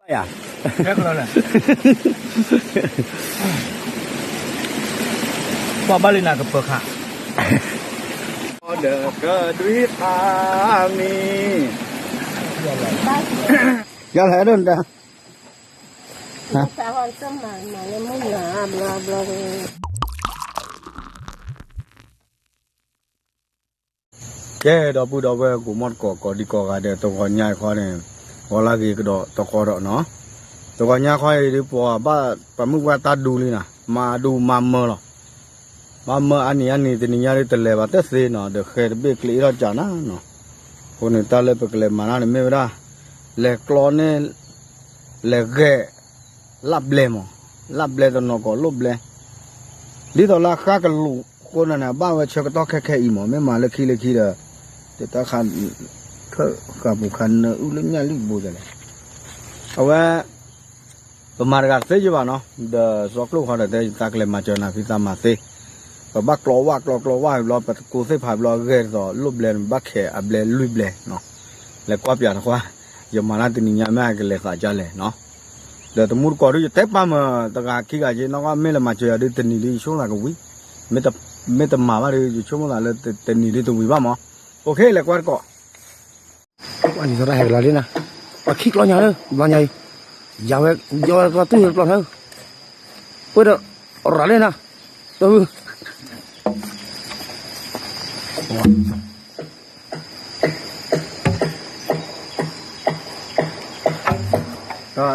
ယၤ ပှၤဘၣ်လံနၤကပၢၤခး ဒီးကဒွံခါမံၤ ယၤလဲၣ်ဒိၣ်နတၢ် ကဲ ဒီပုၢ်ဒီဝဲၢ် ကိးမီၢ်တကိး ကိးဒံကိးဂၤဒဲး တဂီၤညါအံၤခီန့ၣ် ဂီၤလၢဂ့ၤကဒီးတကီဒီးနီၤ, တဂီၤညါခီအံၤဒ် ပှၤဘၣ်ပှၤမုၢ်ပှၢ်တၢ်ဒူလံနီၤ, မၤဒူမၤမၢလီၤ, မၤမၢအါနံၤအါနံၤ တနံၤညါဒ်တလဲၤဘၣ်တသ့နီၤ, ဒီးဃဲတဘ့ၣ်ကျ့အ့ၣ်ထီၣ်ကၢ်နၤနီၤ, အဃိန့ၣ် တၢ်လၢပကလဲၤမၤတၢ်န့ၣ်မ့ၢ်ဝဲဒၣ် လဲၤကျီန့ၢ် လဲၤဂဲၤ လၣ်ဘျဲမး, လၣ်ဘျဲတနီၤကီးလိၣ်ဘျဲ, ဒ်သိးလၢအဃၣ်ကလူးအဃိန့ၣ်န့ၣ် ဘၣ်ဝဲဆၢကတီၢ်ခဲခဲအံၤမး, မ့ၢ်မၤလၢခံလၢခံဒီး တတၢ်ခါ ခၢၣ်ဃာ်ပူၤခါနၢအုၣ်လၢညၣ်လံၣ်ဘိဒ်လဲၣ်, အဝဲ ပမၤတဂၤသ့ယဘၣ်နီၤ, ဒီးစီကျိၣ်ဃီဒီးတဲ ယသးကလဲၤမၤစၢၤနၤဖံသးမၤသ့, ပဘၣ်ကျီဝၣ်ကျီကျီဝၣ်ဘျီ ပတကိးသ့ၣ်ဖးဘျီ အဂဲၤဒ်သိးလိၣ်ဘျဲန့ၣ် ဘၣ်ခဲအဘျဲလွံၢ်ဘျဲနီၤ, လဲၤကွၢ်ပၠးတခွါ, ယမၤလၢတနံၤညါမ့ၢ်ကလဲၤသးကလဲၣ်နီၤ, ဒီးတမူတကိးဒ်ယတဲပာ်မၢတဂၤခံဂၤက့နီၤ, မ့ၢ်လၢမၤစၢၤယၤဒ်တနံၤဒ်ယဆိကမိၣ်သးကဝံၤ, မ့ၢ်တမၤဘၣ်ဒ်ယဆိကမိၣ်သးလၢတနံၤဒ်တဝံၤဘၣ်မး, အိၣ်ခ့ လဲၤကွၢ်တကိး ပှၤယံၤသရၣ်ဟဲကလီၤလံနၤ, ပှၤခံကျီညါလၢ ဘျီညါအံၤ, ယၤဝဲ ယီဝဲကျီတူၢ်ဝဲကျီထၢ, ပှဲၤဒီး ရၤလၢနၤ, တဝု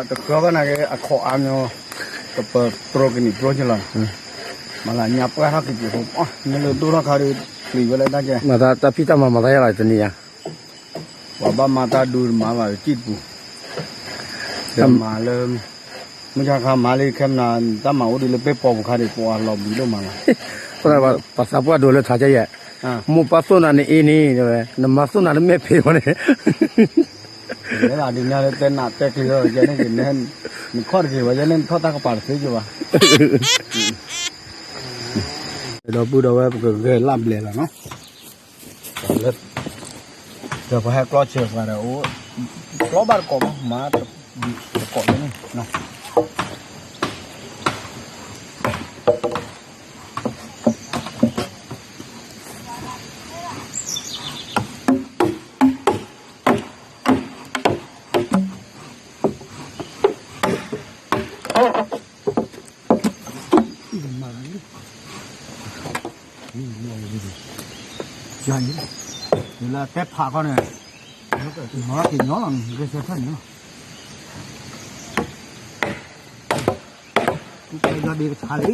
တကြၢးဘၣ်နာ်က့ အခီၣ်အါမး, ကပၢၤတြီကနံၣ်တြီကလီၤ, မၤလၢညါပှၢ်ထီၣ်က့ၤက့ၤဖိ, မ့ၢ်လၢဒိၣ်ထီၣ်ခါဒီး ပျံၤဝဲလၢတၢ်ကဲ, မၤတၢ်ဖံးတၢ်မၤမၤတၢ်ယါလီၤတနံၤယါ, ပှၤဘၣ်မၤတၢ်ဒူတမၤဘၣ်ကံၣ်တပူၤ, တမၤလၢ မုၢ်ဆါခါမၤလံခဲမနၤ, တၢ်မၤအိၣ်ဒ်လၢပ့ၢ်ပီပူၤခါဒံး ပှၤလီၤဘှံးဒိၣ်မးလီၤ, ပသးပှၢ်ဒိးလၢထးကဲယဲၢ်, မိၢ်ပၢ်သိၣ်နၤနအ့န့ၣ်, နမါသိၣ်နၤလၢမဲာ်ဖံးဝဲန့ၣ်, ဒ်န့ၣ်လၢတဲနးတဲကျၢၤယဲန့ၣ်, နခီၣ်တက့ၤဝဲယဲန့ၣ် နထီၣ်တၢ်ကပၤတသ့က့ၤဘၣ်, ဒီပုၢ်ဒီဝဲၢ် ပကဂဲၤလၣ်ဘျဲလီၤနီၤ, ဒီးပှၤဟဲကျီဆၢပှၤဒီး အိၣ်ကျီဘၣ်တကိးမး, မၤတကိးလၢန့ၣ်နီၤ. ယလၢတဲဖးခီန့ၣ်, မၤက့ၤညီလီၤန့ၣ် ဂဲၤဆၢထၢၣ်န့ၣ်လီၤ, ယီၤဒ့ကထါလံ,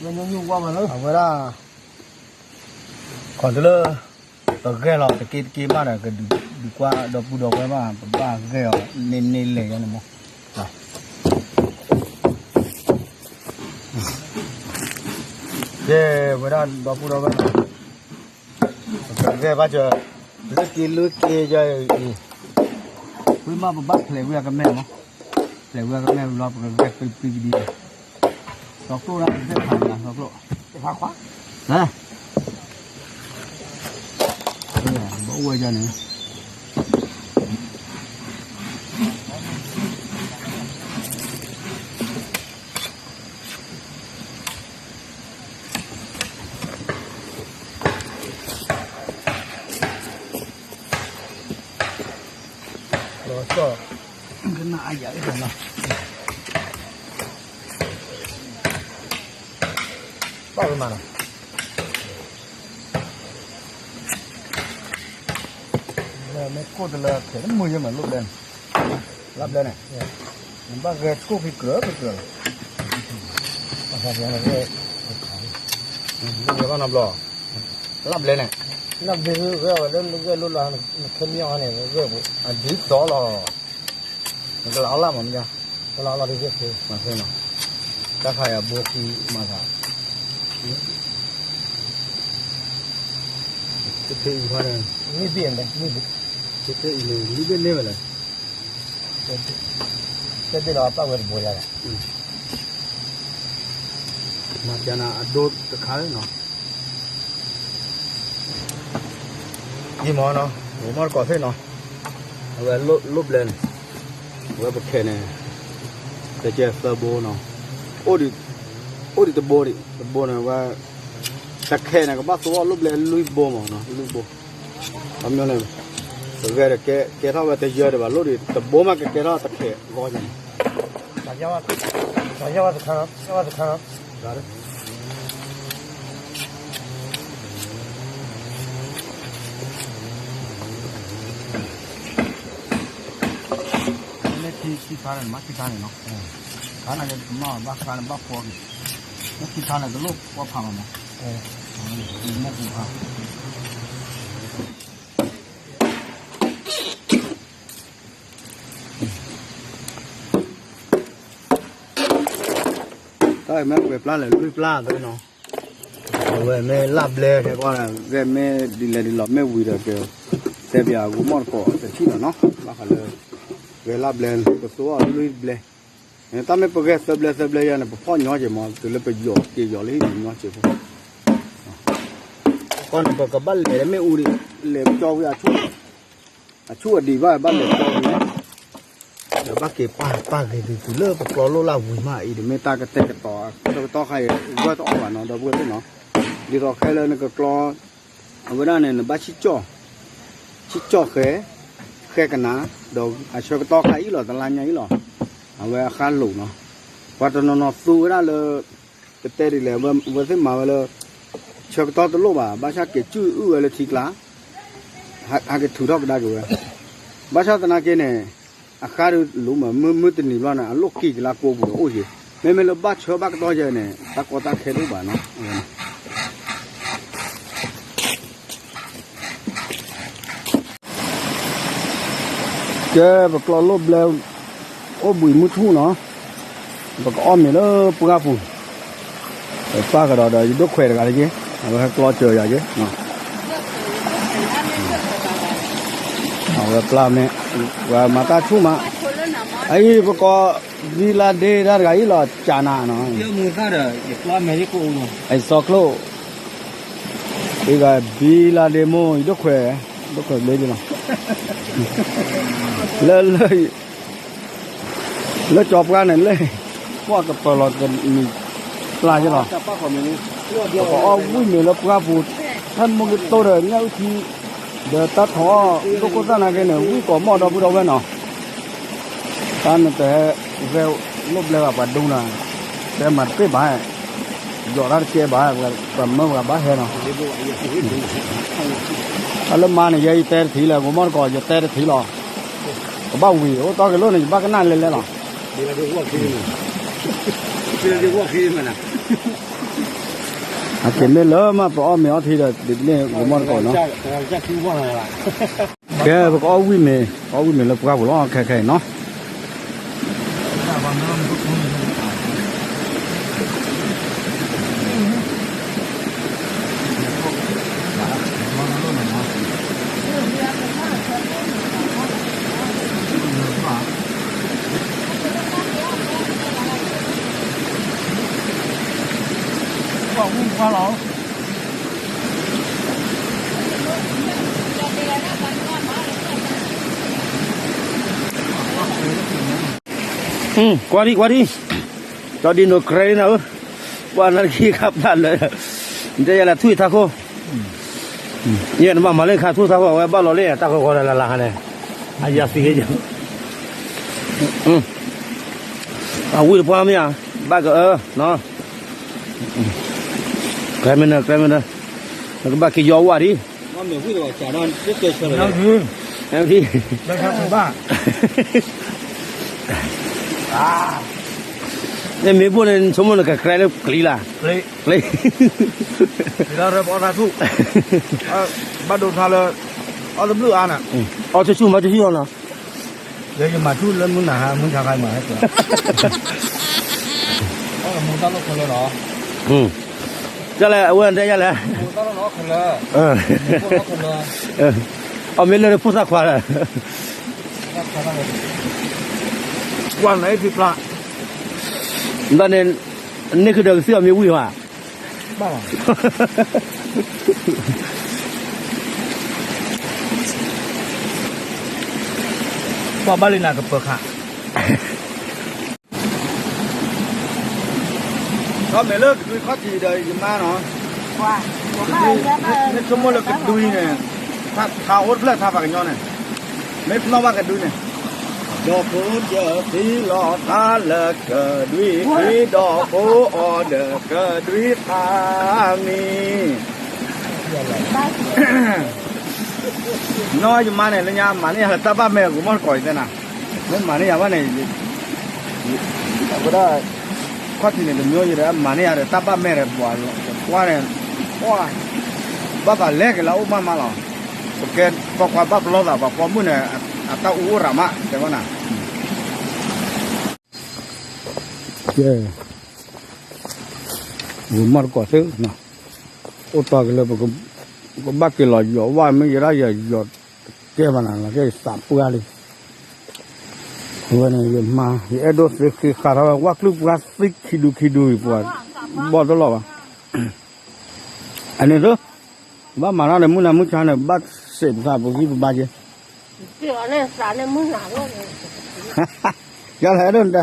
ဝဲညိညိဝါဝဲလၢ အဝဲဒၣ် ခီၣ်တုၤလၢ ပဂဲၤလီၤတက့တက့မးဒီး ကဒုးကွၢ်ဒီပုၢ်ဒီဝဲၢ်ဘၣ် ပဘၣ်ဂဲၤအီၤန့ၢ်န့ၢ်လဲၤယါန့ၣ်မး, ကဲ ဝဲဒၣ်ဒီပုၢ်ဒီဝဲၢ် ပကဂဲၤဘၣ်စၢၤ လၢက့ၤလၢက့ၤယါအံၤ, ဝံၤမးပဘၣ်ဖျဲးဝံၤအကမဲာ်မး, ဖျဲးဝံၤအကမဲာ်ဝံၤလီၤ ပကဂဲၤပံပံကဒံ စီကျိၣ်ဒၣ် သ့ၣ်ဖးနၤ စီကျိၣ်, ဘၣ်အိၣ်ဝဲယါန့ၣ် လီၤဆီၣ် ကနၣ်အယၤအံၤလီၤ ဘၣ်ဝဲမးနီၤ မ့ၢ်ကိၣ်တလၢခဲ မုာ်ယဲမးလိၣ်ဘျဲန့ၣ် လၢဘျဲန့ၣ် နဘၣ်ဂဲၤဆူၣ်ဖံကြၢးကကြၢးလီၤ လိၣ်ဘျဲဘၣ်နီတဘျီ လၢဘျဲန့ၣ် လၢဘျဲဂဲၤဝဲလၢနဂဲၤလိၣ်လီၤ နခဲမံအီၤန့ၣ် ဂဲၤပူၤ အဒ်သိးလီၤ နကလီၤအီၣ်လၢမးမ့ၢ် ကလီၤအီၣ်လီၤဒ်ဂဲၤဖဲ မၤသ့နီၤ တၢ်ခါအံၤအဘိခံမၤသး တဖဲအံၤခီန့ၣ် မ့ၢ်ဘ့ၣ်လဲၣ် မ့ၢ်ဘ့ၣ် တဖဲအံၤန့ၣ် မ့ၢ်ဘ့ၣ်န့ၢ်ဝဲလဲၣ် တဲဘ့ၣ်လီၤပာ်ဝဲတဘိယါလဲၣ် မၤကနၤအဒိတခါလၢနီၤ ယံၤမးနီၤ ဂိၤမီၢ်တကိးသ့ၣ်နီၤ အဝဲလိၣ်ဘျဲန့ၣ်, အဝဲပခဲန့ၣ်, တကဲသၢဘိနီၤ, အိၣ်ဒံးတဘိဒံး, တဘိန့ၣ်ဝဲ, တခဲန့ၣ် ကဘၣ်သူအီၤလိၣ်ဘျဲလွံၢ်ဘိမးနီၤ, လွံၢ်ဘိ, အမ့ၢ်န့ၣ်, ပဂဲၤဒီးကဲထီၣ်ဝဲတယၢဒံးဘၣ် လိၣ်ဒံးတဘိမး ကကဲထီၣ်တခဲဂီၢ်န့ၣ် လၢခံခါန့ၣ် မၤခံခါန့ၣ်နီၤ, ခါန့ၣ်ကမၤဘၣ်ခါန့ၣ်ဘၣ်ဖှီၣ်က့ၤ, လၢခံခါန့ၣ် တလိၣ်ဖှီၣ်ဖးမးနီၤ, မ့ၢ်ပူၤဖး တၢ်မ့ၢ်ကွဲးပျၢ်လဲၣ်လွံၢ်ပျၢ်သ့နီၤ, အဝဲမ့ၢ်လၢ်ဘျဲခဲကီၢ်န့ၣ် ဂဲမ့ၢ်ဒ်လဲၣ်ဒ်လဲၣ်မ့ၢ်ဝံၤဒီးကဲ, တဲပၠးအဂီၢ်မီၢ်တကိးတထံၣ်လီၤနီၤ, ဘၣ်ဃးလၢ, ဂဲလၢ်ဘျဲ ပသူအီၤလွံၢ်ဘျဲ, တၢ်မ့ၢ်ပဂဲသၢဘျဲသၢဘျဲယၤန့ၣ် ပဖီၣ်ညီက့ၤမး တုၤလၢပယီၤက့ၤယီၤလၢဟံၣ်ပူၤညီက့ၤဖိ ကီၢ်န့ၣ် ပကဘၣ်လဲၤလၢမ့ၣ်အူဒံး, လဲၤကၠီဝံၤအဆူၣ်, အဆူၣ်အဒံးဘၣ်ဘၣ်လဲၤကၠီဝံၤ, ဒီးဘၣ်က့ၤပာ်ပာ်ဂ့ၤဒံးတုၤလၢပကျီလိၣ်လၢဝံၤမးအံၤ တမ့ၢ်တၢ်ကတဲာ်ကတီၤ ကတီၤကတီၤခါအံၤ ဂၢၢ်တအီၣ်ဘၣ်နီၤ ဒီပုၢ်ဝဲၢ်သ့ၣ်နီၤ, ဒ်သိးခဲလၢာ်နကကျီ, အဝဲဒၣ်န့ၣ် နဘၣ်ဆံၣ်ကၠီၣ်, ဆံၣ်ကၠီၣ်ဃဲ, ဃဲကနၤ, ဒီးအဆၢကတီၢ်ခါအံၤလီၤ တလါညါအံၤလီၤ, အဝဲအဃၢ်လိာ်နီၤ, ပှၤတနီၤနီၤသူဝဲဒၣ်လၢ ကတဲဒ်လဲၣ် အဝဲသ့ၣ်မၤဝဲလၢ ဆၢကတီၢ်တလိၣ်ဘၣ် ဘၣ်ဆၣ်က့ၤစုၣ်အုၣ်ဝဲလၢထံကျါ, ဟဲက့ၤထုးထီၣ်ကဒါက့ၤဝဲ, ဘၣ်ဆၣ်သနာ်က့န့ၣ် အဃၢ်ဒုးလိာ်မး မုၢ်မုၢ်တနံၤဘျီန့ၣ် အလိၣ်က့ၤကလါကိးပူၤဒီးအိၣ်က့ၤ, မ့မ့ၢ်လၢဘၣ်ဆၢဘၣ်ကတီၢ်ယဲန့ၣ် တၢ်ကီတၢ်ခဲတအိၣ်ဘၣ်နီၤ ကဲ ပကျီလိၣ်ဘျဲ အိၣ်ဘှံးမုၢ်ထူၣ်နီၤ, ပကအီၣ်မ့ၤလၢပှၢ်ပူၤ, ပပၢ်ကဒီးဒီးယဒိၣ်ခွဲးတဂၤတက့ၢ်, အဝဲဟဲကျီစၢၤယၤက့ၢ်, အဝဲပျၢ်မ့ၢ်, ပှၤမၤတၢ်ဆူၣ်မး, အအံၤပကိး ဘံလါဒ့တၢ်တဂၤအံၤလီၤ ကၢနၤနီၤ, အစီၤကျိၣ် အံၤဂၤ ဘံလါဒ့မိၢ် ယဒိၣ်ခွဲး, ဒိၣ်ခွဲးဘျ့ဒ်လီၤ, လၢ လၢကၠီပှၢ်န့ၣ် လၢကွၢ်ကပၢၤလီၤကနံၤပျၢ်ယလီၤ, ပကအီၣ်ဝံၣ်မ့ၤလၢပှၢ်ပူၤ, ဟဲမိၢ်ကတိၢ်ဒီးညၣ်အုၣ်ထံ, ဒီးတၢ်ထီၣ်ဒိၣ်ခိၣ်သၣ်နာ်က့န့ၣ် ဝံၣ်ကိးမီၣ်ဒီပုၢ်ဒီဝဲၢ်နီၤ တၢ်နတဟဲဝဲလိၣ်ဘျဲဘၣ်ပှၤဒူနၤ, တဲမၤတပ့ၢ်ဘၣ်, ယီၤတၢ်တကဲဘၣ်, ပှၤမၢပှၤဘၣ်ဟဲနီၤ, အလၢမါန့ၣ် ယဲယတဲတထံၣ်လၢၤ ဂိၤမီၣ်တကိး ယတဲတထံၣ်လီၤ, ကဘၣ်ဝံၤ အိၣ်တီက့ၤလိၣ်န့ၣ် ယဘၣ်ကနၣ်လဲၤလဲၤလီၤ အက့ၤမ့ၢ်လၢမးပအီၣ်မ့ၤအီထံဒီး ဒ်န့ၣ်ဂိၤမီၣ်တကိးနီၤ, ကဲ ပကအီၣ်ဝံၣ်မ့ၤ အီၣ်ဝံၣ်မ့ၤလၢပှၢ်ပူၤလီၤ ခဲခဲအံၤနီၤ, ပှၢ်ဝံၣ်ပှၢ်လီၤ ကွၢ်ဒံကွၢ်ဒံ, ကၠီဒံနိး ကြဲနၤဧၢ, ပှၤနာ်က့ခါပျၢ်လၢ, နတဲယၤလၢထူၣ်ထါခိၣ်, ယဲနဘၣ်မၤလၢခါထူၣ်ထါခိၣ် အဝဲဘၣ်လီၤလၢတၢ်ဃီဃီလၢလၢလၢခါန့ၣ်, အယၤသံ, အဝံၣ်တပှၢ်မ့ၢ်ဧါ, ဘၣ်ကအၢ, ကြဲမ့ၢ်နၢ ကြဲမ့ၢ်နၢ, နကဘၣ်က့ၤယီၤဝါဒံး မ့ၢ်ဘိၣ်န့ၣ် ဆိကမိၣ်နကကြဲလၢကျံၤလၢ်, ကျံၤ, ဘၣ်ဒိထါလၢ, အီၣ်တဘျုးအါန့ၣ်, အီၣ်ဆူၣ်ဆူၣ်မၤဆူၣ်ဆူၣ်လီၤနီၤ, ယဲယမၤဆူၣ်လၢမုၢ်နၤဟါ မုၢ်ဆါခါမၤဟဲကၢၤ တၢ်လဲၣ် အဝဲတဲယၤလဲၣ်, အီၣ်မ့ၢ်လၢဖိသၣ်ခွါလၢ, ကွၢ်နထံဖျါ, ဘၣ်န့ၣ်, န့ၣ်ခုဒီးကသံၣ်အီၤမ့ၢ်ဝံၣ်ဘၣ်, ဘၣ်လီၤ. ပှၤဘၣ်လံနၤကပၢၤခး, ဒီးမ့ၢ်လၢကဒွံခီၣ်ထံးဒီးယမါနီၤ, မ့ၢ်ဆိကမိၣ်လၢကဒွံန့ၣ်, ထါအိၣ်တဖျၢၣ်ထါပှၤကညီန့ၣ်, မ့ၢ်ပနီၣ်ဘၣ်ကဒွံန့ၣ်, ဒီးဖိတသံလီၤသးလၢကဒွံ, ဒီးဖိအီၤဒီးကဒွံသးမံ နီၢ်ယမါန့ၣ် လၢညါမၤန့ၢ်ယၤလၢတၢ်ဘၣ်မဲာ် ဂိၤမီၢ်တကိးအံၤသဲနၤ, မ့ၢ်မၤန့ၢ်ယၤဘၣ်န့ၣ်, အဝဲဒၣ် ခီၣ်ထံးန့ၣ် တမျိုးယၤဒီး မၤန့ၢ်ယၤဒီး တၢ်ဘၣ်မဲာ်ဒီး ပှၤကွၢ်န့ၣ်, ပှၤ ဘၣ်သးလဲၤက့ၤလၢအအိၣ်မးမးလီၤ, ပကဲပှၤကွၢ်ဘၣ်ပလီၢ်သး ပှၤပိာ်မုၣ်န့ၣ် အတၢ်အူအိၣ်ရၤမး တဲဝဲနၤ ကဲ, ဂိၤမီၢ်တကိးသ့, အိၣ်တီၢ်က့ၤလၢ ပကဘၣ်က့ၤလီၤယီၤဝဲ မ့ၢ်ယဲဒၣ်ယယီၤကဲဘၣ်နၤလီၤ ကဲသးပှၢ်လံ, အဝဲန့ၣ်ယမါ ယအဲၣ်ဒိးသ့ဃ့ဃာ်ထီၣ်ဝဲ ဝၣ်ကျုၢ်ပှၢ်သံခံဒူခံဒူအံၤ ပှၤဘီၣ်တလီၢ်ဘၣ်, အန့ၣ်သိး ဘၣ်မၤထီၣ်ဒီးမုၢ်နၤမုၢ်ဆါန့ၣ် ဘၣ်စံးပသးပဂံၢ်ပဘါက့ၤ, ကဲလီၤအဲၣ်ဒိးနတၢ်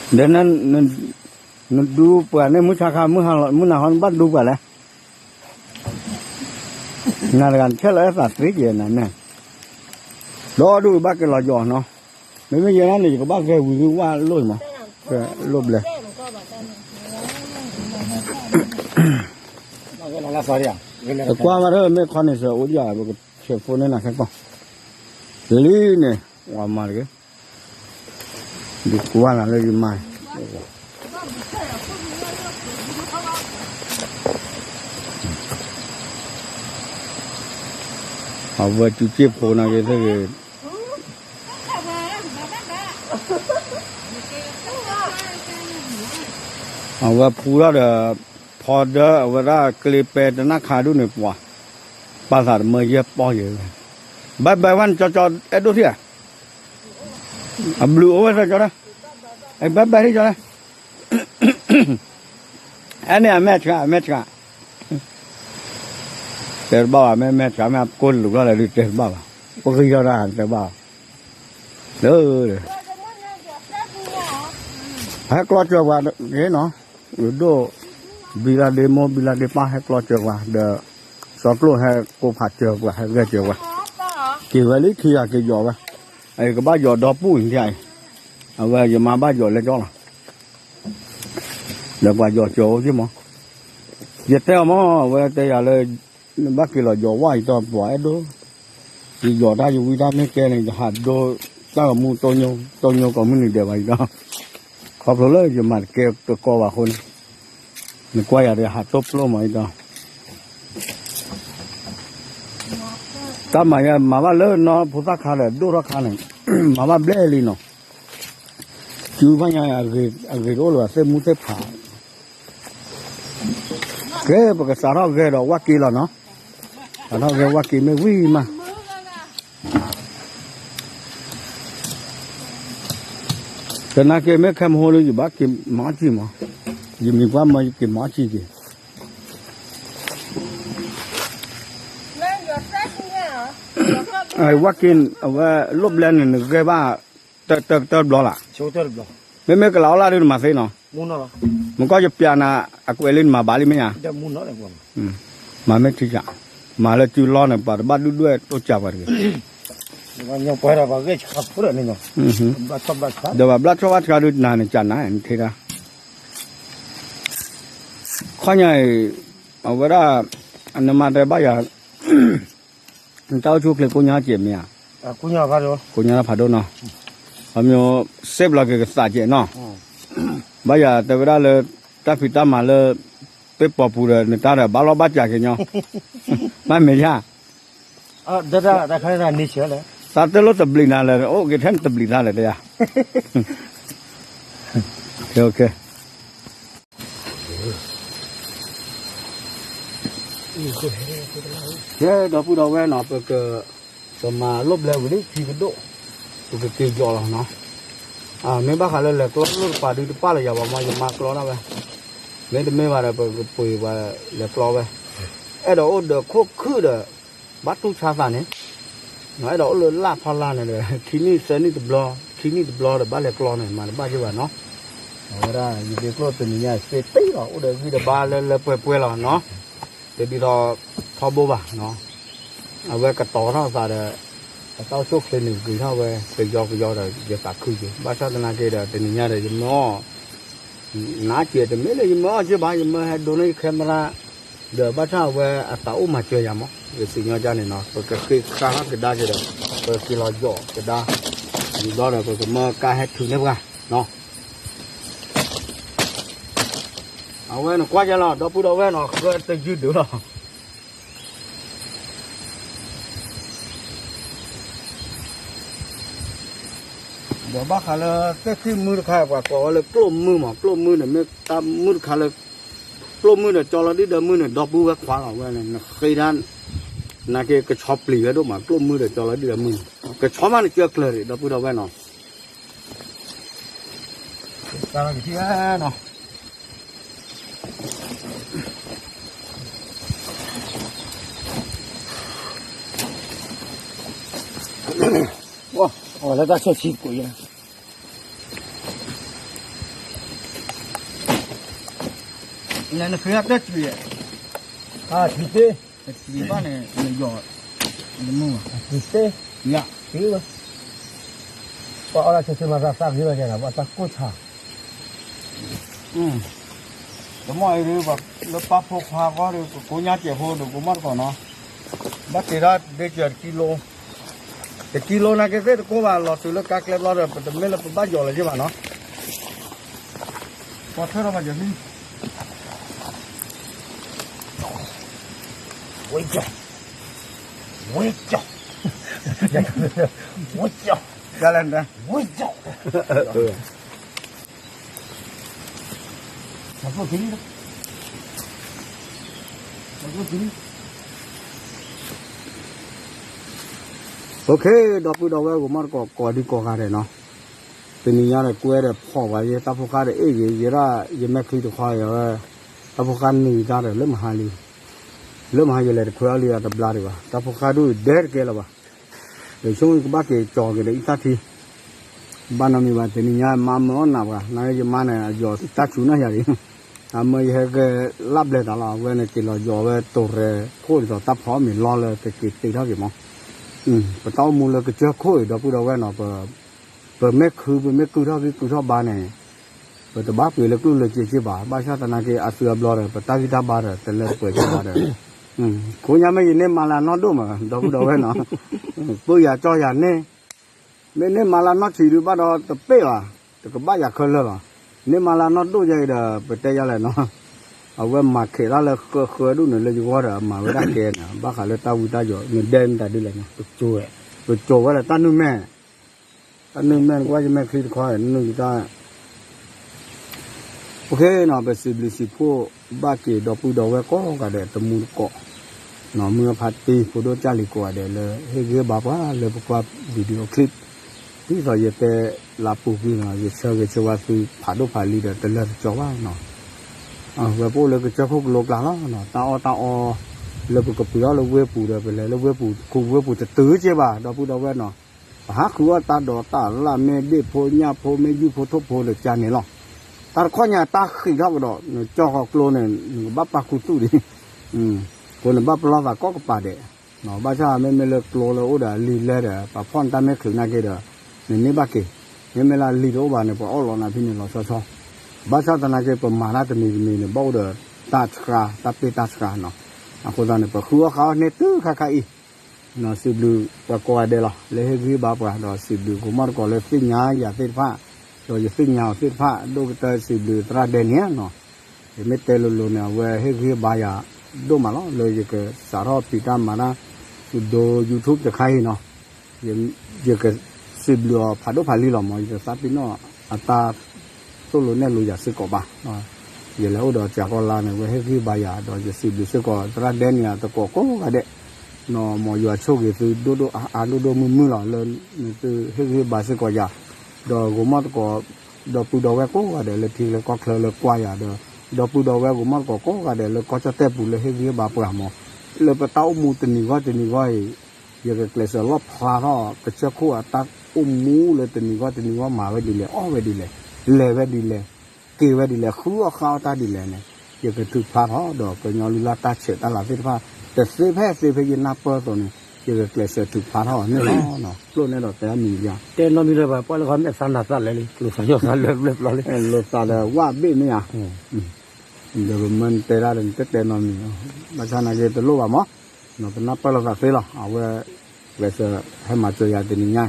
ဒီး နဒူပှၤန့ၣ် မုၢ်ဆါခါ မုၢ်ဟါလီၤ မုၢ်နၤဟီ နဘၣ်ဒူပှၤလဲၣ်, နတဂၤနဆဲးလီၤအဲၣ်သးသ့က့ၤနၤန့ၣ်, ဒီးဒူကဘၣ်က့ၤလီၤယီၤနီၤ, မ့မ့ၢ်ယဲဒၣ်န့ၣ် ယကဘၣ်ဂဲၤဝံၤဝံၤဝၣ်လိၣ်မး, လိၣ်ဘျဲ တကွၢ်ဘၣ်ထီၣ် မ့ၢ်ခီန့ၣ်စၢၤအိၣ်ဒံး ပကဆဲးဖိန့ၢ်နၤခဲကီၢ်, လံန့ၣ် ဝၤမၤတဂ့ၤ, ဒုးကွၢ်နၤလၢယမါ, အဝဲစုစ့ၣ်ဖိနၤက့ၤသ့ၣ်ဂ့ၤ အဝဲဖူထီၣ်ဒီး ဖီဒၢ အဝဲဒၣ်ကျ့ပဲတနၢ်ခါဒူၣ်န့ၣ်ပှၤ, ပာ်သးတမၢယဲၢ်ပီၢ်ယဲၢ်, ဘၣ်ဘၣ်ဝဲနကၠီကၠီအဲၣ်ဒိၣ်ထံၣ်ဧါ, အဘျုးအိၣ်ဝဲသၢကၠီလၢ, ဘၣ်ဘၣ်ထံၣ်ကၠီလၢ, အဲန့ၣ်အမဲာ်ဆှး အမဲာ်ဆှး, တဲတဘၣ်ဘၣ် မ့ၢ်မဲာ်ဆှး မ့ၢ်အကိၢ်လူၤထီၣ်လဲၣ်ဒုးတဲတဘၣ်ဘၣ်, ပကယီၤတၢ်တဲဘၣ်ဘၣ်, လၢ ဟဲကျီစၢၤပှၤက့ၤနီၤ, ဒိၣ် ဘံလၤဒ့မိၢ် ဘံလၤဒ့ပၢ် ဟဲကျီစၢၤပှၤ ဒီး စီၤကျိၣ်ဟဲကိးဖးစၢၤပှၤ ဟဲဂဲၤစၢၤပှၤ, က့ၤဝဲလံခံဂၤက့ၤယီၤဝဲ, ကဘၣ်ယီၤဒီပုၢ်အံၤ အံၤ, အဝဲယမါဘၣ်ယီၤလဲၤကၠီလီၤ, ဒီးပှၤယီၤစၢၤအိၣ်က့ၤမး, ယတဲအီၤမး အဝဲတဲယၤလၢ နဘၣ်က့ၤလီၤယီၤဝၣ်အံၤတီၢ်ပှၤအဲၣ်ဒိး, ယယီၤတၢ်ယဝံတၢ်မ့ၢ်ကဲန့ၣ် ယဟးဒိတၢ်ဂီၤမူ တိညိကီၢ်မုၢ်နံၤဒဲးဘၣ်အံၤဒီး, ခီဖျိလၢယမၤတကဲတကီဘၣ်အဃိန့ၣ်, နကွၢ်ယၤဒီးဟးတိၢ်ပျိၢ်မးအံၤဒီး, တၢ်မၤယဲမၤဘၣ်လၢနီၢ်ဖိသၣ်ခါဒီးဒိၣ်ထီၣ်ခါန့ၣ်, မၤဘၣ်ဘျဲၣ်လံနီၤ, စုဖၣ်ညါ အဂ့ၤတအိၣ်လၢၤဘၣ် သ့ၣ်မူသ့ၣ်ဖး ကဲ ပကစးထီၣ်ဂဲၤဒီးဝၣ်က့လီၤနီၤ, စးထီၣ်ဂဲၤဝၣ်က့မ့ၢ်ဝံၤမး, သနာ်က့မ့ၢ်ခဲမဟိလၢယဘၣ်က့ၤမၤအီၣ်ကံၢ်မး, ယမံၤပှၢ်မၢယက့ၤမၤအီၣ်ကံၢ်က့ၤ, ဝၣ်က့ အဝဲလိၣ်ဘျဲၣ်န့ၣ် နဂဲၤဘၣ် တၢတၢတဘျီလၢ်, မ့မ့ၢ်ကလးအီၣ်လၢ်ဒုးနမၤသ့နီၤ, မ့ၢ်ကီၢ်ယပျးနၤ အကွဲးလံနမၤဘၣ်လံမ့ၢ်ဧါ, မၤမ့ၢ်ထံဆး, မၤလၢစုလီၢ်န့ၣ် ပှၤတဘၣ်ဒုၣ်ဒွဲၣ်တိစၢ်ပှၤတဂ့ၤ, ဒီးဘၣ်ဘျၣ်ဆီၣ်ဘၣ်ဆှးဒုးနၤန့ၣ်ကနၤန့ၣ်ထဲဒၣ်, ခီညါအံၤ, အဝဲဒၣ်, နမၤတဲဘၣ်ယၤ နတၢ်အိၣ်ဆူၣ်အိၣ်ချ့ကိညါကဲးမ့ၢ်ဧါ, ကိညါဖးဒိၣ်နီၤ, အမ့ၢ်စ့ဘျီက့ၤကသးကဲးနီၤ, ဘၣ်ယၤတဲဝဲဒၣ်လၢ, တၢ်ဖံးတၢ်မၤလၢ, ပ့ၢ်ပိာ်ပူၤဒီး နတၢ်ဒီးဘၣ်လီၢ်ဘၣ်စးက့ၤညီ, မ့ၢ်မ့ၢ်ယါ သးတလိၣ်တဘျံးနၤလၢ အိၣ်က့ၤထဲနတဘျံးသးလဲၣ်တဲယၤ, ကဲ ဒီပုၢ်ဒီဝဲၢ်နီၤ ပက, ပမၤလိၣ်ဘျဲဝံၤလံ ထံကဒိၣ်, ပကက့ၤယီၤလီၤနီၤ, မ့ၢ်ဘၣ်ဃးလၢလဲၤကျီလိၣ်တပာ်ဒုးတပာ်လၢယၤဘၣ်မ့ၢ်ယမါကျီဒၣ်ဝဲ, မ့တမ့ၢ်ဘၣ်ဒီး ပကပှ့ၤပှၤလဲၤကျီဝဲ, အဲၣ်ဒိးအိၣ်ဒီးခိၣ်ခုၣ်ဒီး ဘၣ်တူၢ်ဆါသးန့ၣ်, အဲၣ်ဒိးအိၣ်လၢလၢ်ဖီလာ်န့ၣ်ဒီး ခံနံၣ်သၢနံၣ်တဘျီ, ခံနံၣ်တဘျီဒီးဘၣ်လဲၤကျီန့ၣ် မၤတဘၣ်က့ၤဘၣ်နီၤ. အဝဲဒၣ် ယဒ့ကျိၣ်တနံၤညါသ့တ့ၢ်လီၤ အိၣ်ဒီးဂံၢ်ဒီးဘါလၢလၢပှဲၤပှဲၤလီၤနီၤ. တဒ်သိးထီဘိဘၣ်နီၤ. အဝဲကတီၤထီၣ်သးဒီး အတၢ်အိၣ်ဆူၣ်အိၣ်ချ့န့ၣ် ဂ့ၤထီၣ်ဝဲကယီကယီဒီး ယသးခုက့ၤ ဘၣ်ဆၣ်သနာ်က့ဒီး တနံၤညါဒီး ယမၢအီၣ် နာ်က့တမ့ၢ်လၢယမၢအီၣ်က့ဘၣ် ယမၢဟဲဒိန့ၢ်ယ camera ဒီး ဘၣ်ဆၣ်အဝဲအသးအိၣ်မၤစၢၤယၤမး ယသ့ၣ်ညါကန့ၣ်နီၤ ပကဃ့ဃာ်ထီၣ်ကဒါက့ၤဒီး ပက့ၤလီၤယီၤကဒါ ဒ်ဘျီဒီး ပကမၢကါဟဲထုးန့ၢ်ပှၤနီၤ. အဝဲနကွၢ်ယလီၤ ဒီပုၢ်ဒီဝဲၢ်နီၤ ဃၢတယုၢ်ဒုးလီၤ. ဒီးဘၣ်ဃးလၢသ့ၣ်ဃံၣ်မုၢ်တခါ ပှၤကိးဝဲလၢကျိၣ်မုၢ်မး ကျိၣ်မုၢ်န့ၣ် မ့ၢ်တၢ်မုၢ်တခါလၢ ကျိၣ်မုၢ်ဒီးကၠီလီၤဒံၣ်ဒီးမုၢ်န့ၣ် ဒီပုၢ်ဝဲၢ်ခွါလီၤဝဲန့ၣ် နဃ့ဒၣ် နာ်က့ကဆီပျံၤဝဲဒိၣ်မး ကျိၣ်မုၢ်ဒီးကၠီလီၤဒံၣ်ဒီးမုၢ်န့ၣ် ကဆီမးနကၢကျၢၤရံၣ် ဒီပုၢ်ဒီဝဲၢ်နီၤ. တၢ်လီၤကထံၣ်နီၤ အီၤလၢတၢ်ဆၢဆံကိးယဲ လဲၤနဃ့အတၢ်တံၤ အတံၤသ့ တံၤဘၣ်န့ၣ် နယီၤ နမုၢ်ဘၣ် တံၤသ့ ယၤ တံၤဝဲ ပှၤအီၣ်လၢဆၢဆံမၤသးသးဂ့ၤဘၣ်ယဲနီၤ ပှၤတၢ်ကိၢ်ဆါ တမီၢ်အံၤဒုး လၢပၢ်ဖိခွါဃီဒီး ကကိးညါစဲးဖိဒီး ကိးမီၢ်တကိးနီၤ ဘၣ်တ့ထီၣ်ဒ့စၢၤတကံလိ တကံလိနာ်က့သ့ၣ်တကိးဘၣ် လီၤတုၤလၢကါကျဲဘျီဒီး ပတမ့ၢ်လၢပဘၣ်ယီၤလၢၤက့ဘၣ်နီၤ ပှၤထွဲထီၣ်ဘၣ်ယီၤလံ ဝ့ၢ်ကၠီ ဝ့ၢ်ကၠီ ဝ့ၢ်ကၠီ ယလဲၣ် ဝ့ၢ်ကၠီ OK ဒီပုၢ်ဒီဝဲၢ် ဂီၤမီၢ်တကိး ကိးဒံကိးဂၤဒဲးနီၤ တနံၤညါဒီး ကွဲဒီးဖီၣ်ပှၤယဲ တၢ်ဖိဃါဒီးအ့ၣ်ဂ့ၤ ယဲဒၣ် ယမဲာ်ချံတခီယဝဲ တၢ်ဖိဃါနံၤတၢ်ဒီး လၢမဟါလံ လၢမဟါယလဲၤတခွဲအီၤလံ အတဘျါဒံးဘၣ် တၢ်ဖိဃါဒိၣ်ဒဲတကဲလၢၤဘၣ် ဒီးဆိကမိၣ်ကဘၣ်က့ၤကၠီၤက့ၤဒီးအံသၣ်ထံ ဘၣ်နီတမံၤဘၣ် တနံၤညါမါမၢအီၣ်နးပှၤ နာ်က့ယမါန့ၣ် အယီၤတၢ်ဆူၣ်နီၢ်ယၤဒံး အမၢယဟဲက့ၤလၢဘျဲၣ်တၢ်လီၤ အဝဲန့ၣ်က့ၤလီၤယီၤဝဲတိၤရဲခိၣ်ဒ်သိး တၢ်ဖီမ့ၢ်လီလၢကက့ၤတ့ထီၣ်က့ၤမး ပတၢ်အိၣ်မူလၢကစၢၢ်ခိၣ်အံၤ ဒီပုၢ်ဒီဝဲၢ်နီၤ ပမ့ၢ်ခု ပမ့ၢ်ကုၢ်ထီၣ်ဂံၢ်ကုၢ်ထီၣ်ဘါန့ၣ် ပတဘၣ်ပှ့ၤလၢကျိၣ်လၢစ့စ့ဘၣ် ဘၣ်ဆၣ်သနာ်က့ အသုအဘျီဒီး ပတၢ်ဂံၢ်တၢ်ဘါဒီး တလဲၤပှဲၤက့ၤဘၣ်ဒီး ခိညါမ့ၢ်ယန့ၢ်မါလၢအနီၢ်ဒိၣ်မး ဒီပုၢ်ဒီဝဲၢ်နီၤ ပၢယၤကၠီယၤန့ၣ် မ့ၢ်န့ၢ်မါလၢအနီၢ်ဆံးဒုးဘၣ်ဒီးတပ့ၢ်ဘၣ် တကဘၣ်ယၤခဲလၢာ်လီၤ န့ၢ်မါလၢအနီၢ်ဒိၣ်ယဲအံၤဒီး ပတဲယၤလဲၣ်နီၤ အဝဲမၤခဲးတၢ်လၢဃၢဃၢဒူၣ်န့ၣ်လၢယဂီၢ်ဒီး အမၤဝဲဒၣ်ကဲန့ၣ် ဘၣ်ဃးလၢတၢ်ဝံတၢ်ယိး နဒဲနတၢ်ဒ်လဲၣ်နီၤ ပစိာ်ဝဲလၢတၢ်နုာ်မဲာ် တၢ်နုာ်မဲာ်နကွၢ်ယမဲာ်ချံတခီ နုာ်ယတၢ် OK နီၤ ပစံးဘျုးစံးဖှိၣ်ဘၣ်က့ၤဒီပုၢ်ဒီဝဲၢ်ကိးဂၤဒဲးတမူတကိး နီၤ မုၢ်အဖါတံၢ် ဖိဒိၣ်ကၢ်လံၤကိးဂၤဒဲးလၢ ဟ့ၣ်ဂံၢ်ဘါပှၤလၢပကွၢ် video clip ဒ်သိးယတဲလၢပူၤကွံာ်နီၤ ယဆၢဂ့ၤဆၢဝါသုဖးဒိၣ်ဖးလံဒီးတလၢတကီဘၣ်နီၤ ဝဲပအိၣ်လၢကစၢၢ်ခိၣ်ကလိကျါလီၤ တၢ်အီၣ်တၢ်အီ လၢပကပှ့ၤအီၣ်လၢဝ့ၢ်ပူၤဒီး ပလဲၤလၢဝ့ၢ်ပူၤ ခူဝ့ၢ်ပူၤတတုၤက့ဘၣ် ဒီပုၢ်ဒီဝဲၢ်နီၤ ပဟးဃုအီၣ်တၢ်ဒိးတၢ်လၢ် မ့ၢ်ဒ့ၣ်ဖိညၣ်ဖိ မ့ၢ်ယုၢ်ဖိထိၣ်ဖိလၢကန့ၣ်လီၤ တၢ်တခီညါတၢ်ဃံးထီၣ်ကဒီး နကၠီဃီကျိန့ၣ် နကဘၣ်ပာ်ခူသူၣ်ဒံး အဃိန့ၣ်ဘၣ်ပလီၢ်သးကိးကပၤဒဲး ဘၣ်ဆၣ်မ့မ့ၢ်လၢကျိလၢအိၣ်ဒီးအလံာ်လဲၢ်ဒီး ပှၤဖီၣ်နတၢ်မဲာ်ချံးနာ်က့ဒီး နန့ၢ်ဘၣ်က့ၤ မ့မ့ၢ်လၢအလံာ်တအိၣ်ဘၣ်န့ၣ် ပှၤအီၣ်လီၤနၤဖဲန့ၣ်လီၤဆီဆီ ဘၣ်ဆၣ်သနာ်က့ ပမၤတၢ်တမံၤတမံၤန့ၣ် ဘၣ်အိၣ်ဒီးတၢ်ဆှါ တၢ်ပ့ၢ်တၢ်ဆှါနီၤ အဃိသတးန့ၣ် ပဃုအီၣ်ဃုအီၣ်န့ၢ်တုၤခါခါအံၤ စံးဘျုးပှၤကိးဂၤဒဲးလီၤ လၢဟ့ၣ်ဂံၢ်ဘါပှၤ ဒီးစံးဘျုးဂီၤမီၢ်တကိးလၢသ့ၣ်ညါယၤသ့ၣ်တဖၣ် ဒီးယသ့ၣ်ညါအီၤသ့ၣ်တဖၣ် ဒိၣ်ကတၢၢ်စံးဘျုးသရၣ်ဒဲနံၣ်နီၤ ယမ့ၢ်တဲလိၤလိၤန့ၣ် အဝဲဟ့ၣ်ဂံၢ်ဘါယၤဒိၣ်မးလီၤ လၢယကစးထီၣ်ဖံးတၢ်မၤတၢ် ဒိ YouTube တခါအံၤနီၤ ယကစံးဘျုးအီၤဖးဒိၣ်ဖးလံလီၤမး ယတသးပ့ၤနီၣ်အတၢ်သိၣ်လိနဲၣ်လိယၤစ့ၢ်ကီးဘၣ် ယလဲၤအိၣ်ဒီးစှၤကီၢ်လါန့ၣ် အဝဲဟ့ၣ်ဂံၢ်ဘါယၤ ဒီးယစံးဘျုးစ့ၢ်ကီး သရၣ်ဒဲနံၣ်အတကိးကိးဂၤဒဲး နီၤ မ်ယွၤဆိၣ်ဂ့ၤသုဒိၣ်ဒိၣ်အါအါဒိၣ်ဒိၣ်မုၢ်မုၢ်လီၤ လၢနသုဟ့ၣ်ဂံၢ်ဘါစ့ၢ်ကီးယၤ ဒီးဂီၤမီၢ်တကိး ဒီပုၢ်ဒီဝဲၢ်ကိးဂၤဒဲးလၢထံချၢကီၢ်ချၢလၢကွၢ်ယၤဒီး ဒီပုၢ်ဒီဝဲၢ်ကမီၣ်သကိးကိးဂၤဒဲးလၢကီၢ်ကၠီၣ်တဲၣ်ပူၤလၢဟ့ၣ်ဂံၢ်ဟ့ၣ်ဘါပှၤမး, လၢပတၢ်အိၣ်မူတနံၤဂီၢ်တနံၤဂီၢ်အံၤ, ယကကျဲးစၢးလီၣ်ဖျါထီၣ် ကစၢၢ်ခိၣ်အတၢ်အိၣ်မူလၢတနံၤဂီၢ်တနံၤဂီၢ်မၤဝဲဒ်လဲၣ် အီၣ်ဝဲဒ်လဲၣ် လဲၤဝဲဒ်လဲၣ် က့ၤဝဲဒ်လဲၣ် ဃုအီၣ်ဃါအီၣ်တၢ်ဒ်လဲၣ်န့ၣ်, ယကထုးဖျါထီၣ်ဒီးကညီလုၢ်လၢ်တၢ်ဆဲးတၢ်လၤသ့ၣ်တဖၣ် တသ့ဖဲသ့ဖဲယနၢ်ပၢၢ်အသိးန့ၣ်, ယကကျဲးစၢးထုးဖျါထီၣ်န့ၣ်လီၤ. ကျိၣ်န့ၣ်ဒီးတဲအမံၤယါ, တဲနီတမံၤလၢၤဘၣ် ပှၤလၢခီမ့ၢ်သးနးသးလဲၤလံ ကျိၤသးယီၢ်သးလၢပျၢၤပျီလံ, လိာ်သးဒီးဝၣ်ဘ့ၣ်မ့ၢ်ဧါ, ဒီးပမ့ၢ်တဲတၢ်ဒီးနတတဲနီတမံၤ, ဘၣ်ဆၣ်နာ်က့တလိၣ်ဘၣ်မး, ပနၢ်ပၢၢ်လိာ်သးသ့လီၤ အဝဲ, ကျဲးစၢးဟဲမၤစၢၤယၤတနံၤညါ,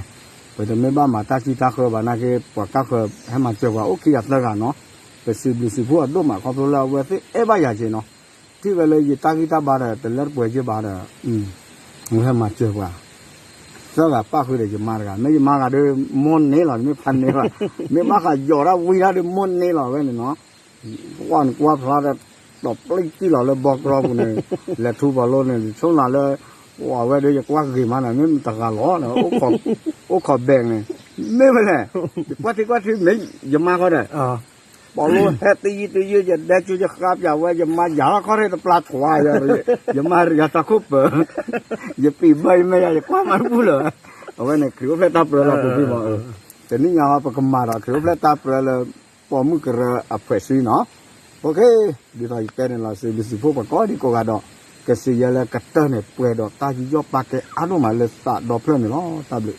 ပတမ့ၢ်ဘၣ်မၤတၢ်ကံၢ်တၢ်ဃၢဘၣ်နာ်က့ ပှၤကၢ်ဃၢဟဲမၤစၢၤပှၤအိၣ်ခံဂၤသၢဂၤနီၤ, ပစံးဘျုးစံးဖှိၣ်အဒိၣ်မးခီဖျိလၢအဝဲသ့ၣ်အဲၣ်ဘၣ်ယၤက့ၤနီၤ, ထံၣ်ဝဲလၢယတၢ်ဂံၢ်တၢ်ဘါဒီး တလၢတပှဲၤက့ၤဘၣ်ဒီး ဝဲဟဲမၤစၢၤပှၤ သၢဂၤပၣ်ဃုာ်ဒီးယမါတဂၤ မ့ၢ်ယမါဂၤဒီး မိၢ်န့ၢ်လီၤ မ့ၢ်ဖးန့ၢ်ဘၣ်, မ့ၢ်ဘၣ်ဃးယီၤတၢ်ဝံတၢ်ဒီးမိၢ်န့ၢ်လီၤဝဲန့ၣ်နီၤ, ကွၢ်နကွၢ်ဖျါဒီး တီၤပျံၢ်တံၢ်လီၤလၢဘီကရီပူၤန့ၣ်, လဲၤထူပီၤလိန့ၣ် ဆိၣ်နၤလၢ, ဝဲဒီးယကွၢ်ဂ့ၤမးန့ၣ် မ့ၢ်တဂၤလီၤန့ၣ်, အိၣ်ခိးဘဲးန့ၣ်, မ့ၢ်ဝဲလဲၣ်, ယကွၢ်ထံကွၢ်ထံမ့ၢ်ယမါဃီဒီး ပီၤလိဟဲတယုၢ်တယုၢ် ယဒဲကၠိယဃါပၠးဝဲ ယမါယၤထီၣ်ခီၣ်ထံးတပျၢ်ထွါယၤ, ယမါယၤတၢ်ခိၣ်ပၢၤ, ယပံာ်ဘၢယမဲာ်ယၤ ယကွၢ်မၤတပူၤလၢၤ, အဝဲန့ၣ်ခရံာ်အိၣ်ဖျဲၣ်တၢ်ပြၢလီၤပူၤဖံမး, တနံၣ်ညါဟီပကမၤဒီးခရံာ်အိၣ်ဖျဲၣ်တၢ်ပြၢလၢ ပိာ်မုၣ်ကရၢအဖှဲးစုနီၤ, အ ဒ်သိးယတဲန့ၣ်လီၤ စံးဘျုးစံးဖှိၣ်ပှၤကိးဒံကိးဂၤဒီး, ကစံးယဲလၢကတၢၢ်န့ၣ် ပှဲၤဒီးတၢ်ယူးယီၣ်ပာ်ကဲအါဒိၣ်မးလၢသးဒီဖျၢၣ်န့ၣ်လီၤ. တၢ်ဘျုး